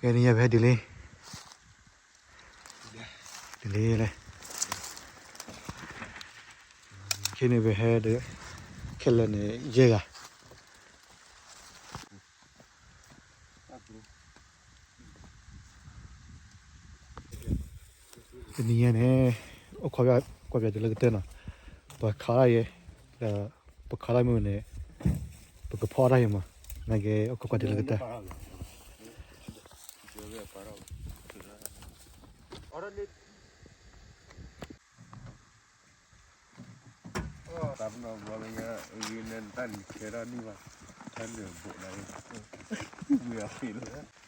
ကဲ နံၤညါပဟဲဒ်လဲၣ်, ဒ်လဲၣ်လဲၣ်, ခဲန့ၣ်ပဟဲဒီး ခဲလၢာ်န့ၣ် ယဲၢ်ဂၤ တနံၤညါန့ၣ် အိၣ်ခိးကွၢ်ပၠးတုၤလၢကတၢၢ်နီၤ, ပခးတၢ်ယဲ, ဒီးပခးတၢ်မ့ၢ်န့ၣ် ပကဖီအီၣ်တၢ်ယဲမး, နာ်က့ အိၣ်ခိးကွၢ်ပၠးတုၤလၢကတၢၢ်. တၢ်ပနီၣ်ဘီလၢညါ အဂ့ၢ်န့ၣ်တၢ်န့ၣ်ခဲထီၣ်န့ၢ်ဘၣ်, ထါန့ၣ်ဘိးနၤ, ဝံၤအဃ့လၢ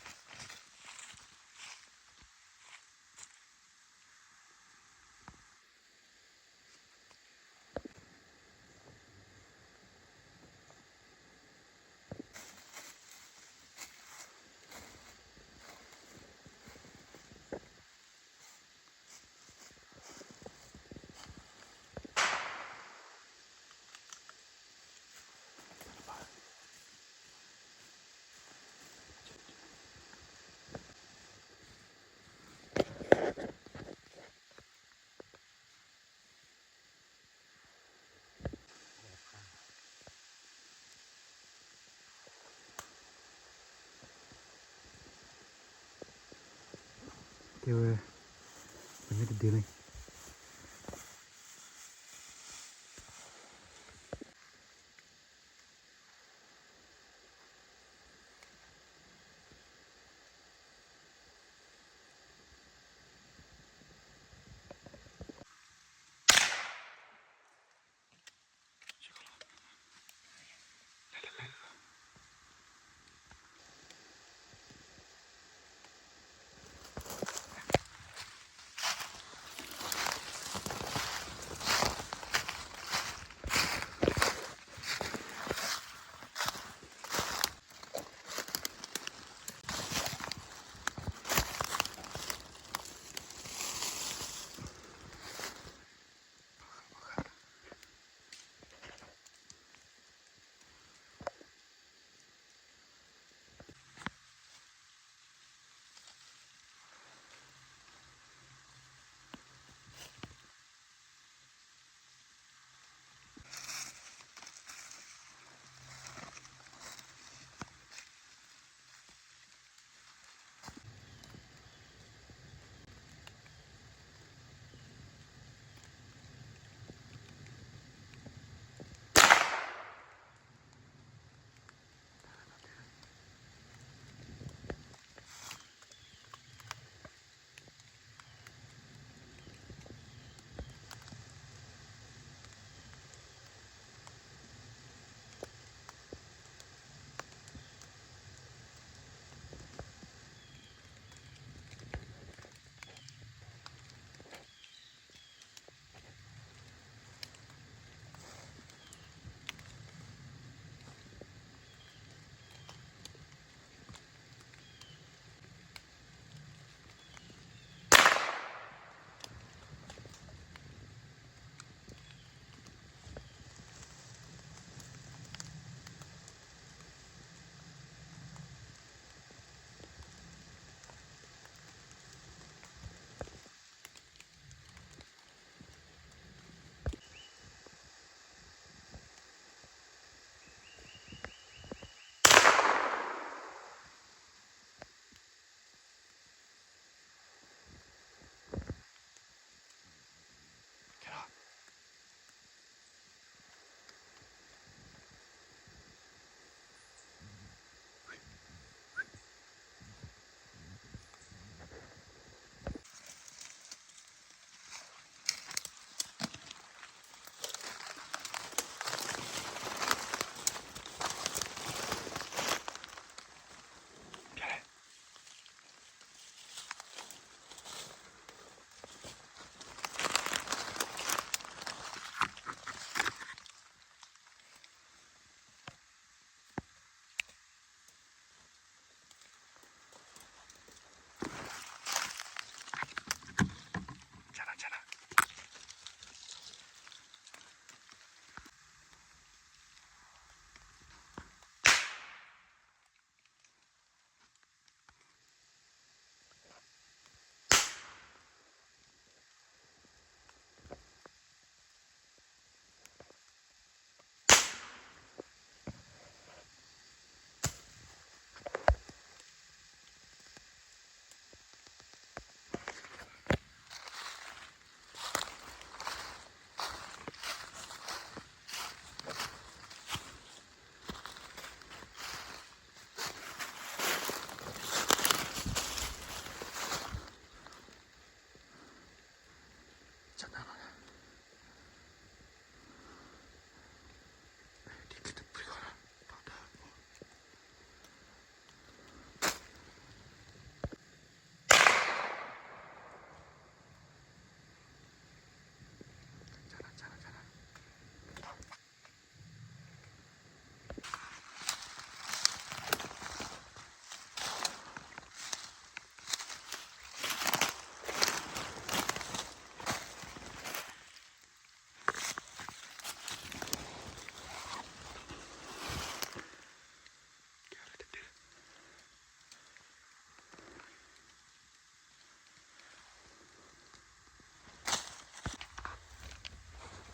ကဲဝဲ, ပမ့ၢ်တဒ့န့ၣ်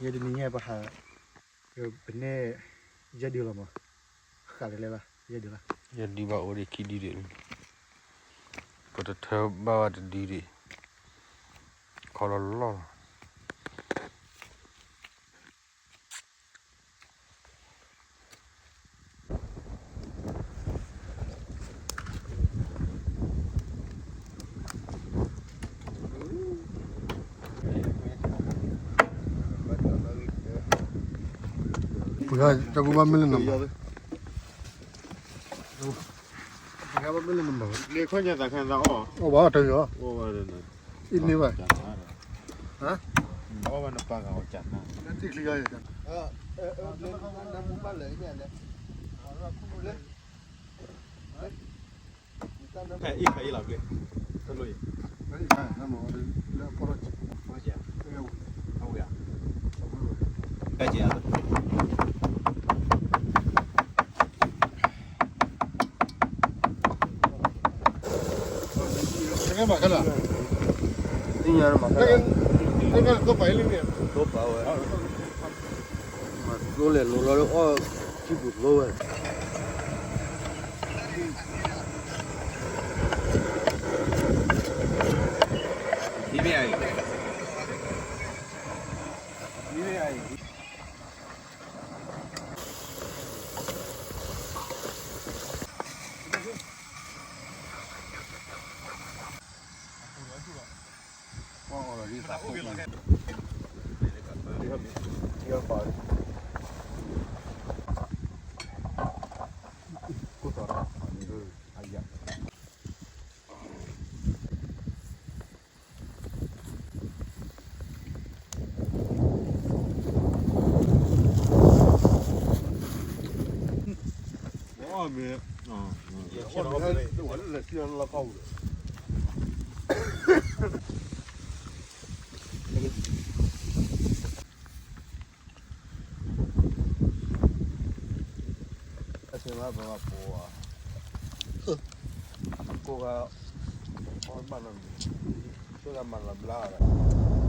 ယဲတနံၤညါပဟး, ပန့ၢ်, ယဲဒုလီၤမး, ဃးတလဲလီၤ, ယဲဒုလီၤ, ယဲဒုဘၣ်အိၣ်ဒံးခံဒုဒံး, ပတထၢဘၣ်ဝဲတဒုဒံး, ခီလီၤလီၢ်လီၤ. ပှၤတၢ်ကူဘၣ်မ့ၢ်လၢနမၤ, ပှၤဘၣ်မ့ၢ်လၢနမၤ, လၢခီညါသးခါသးအီၣ်, အီၣ်ဘၣ်တၢ်အီၣ်, အံၤန့ၢ်ဘၣ်, အီၣ်ဘၣ်နပာ်ဂၤအီၣ်ကၢ်နၤ, တံၢ်ချံယီၤယၤ, ဖဲအံၤဖဲအံၤလီၤဘျ့, တလိၣ်အံၤ, ဖဲအံၤဖဲနမၤဝဲလၢအဖီထီၣ်က့ၤ, အဝဲ, ဖဲက့ၤဧါ. တမၤခဲလၢာ်, သ့ၣ်ညါတမၤခဲလၢာ်, တိပာ်ဝဲ, မၤသိလဲၣ်လိၤလီၤလၢအီၣ်, ထံပူၤသိဝဲ ဒ်မ့ၢ်အံၤ, ဒ်မ့ၢ်အံၤ, အဆၢဘၣ်ပှၤပှၤ, ကိးဂၤ, အီၣ်ဘၣ်နီၤ, ဆိကမိၣ်မၤလီၤဘျါဒီး,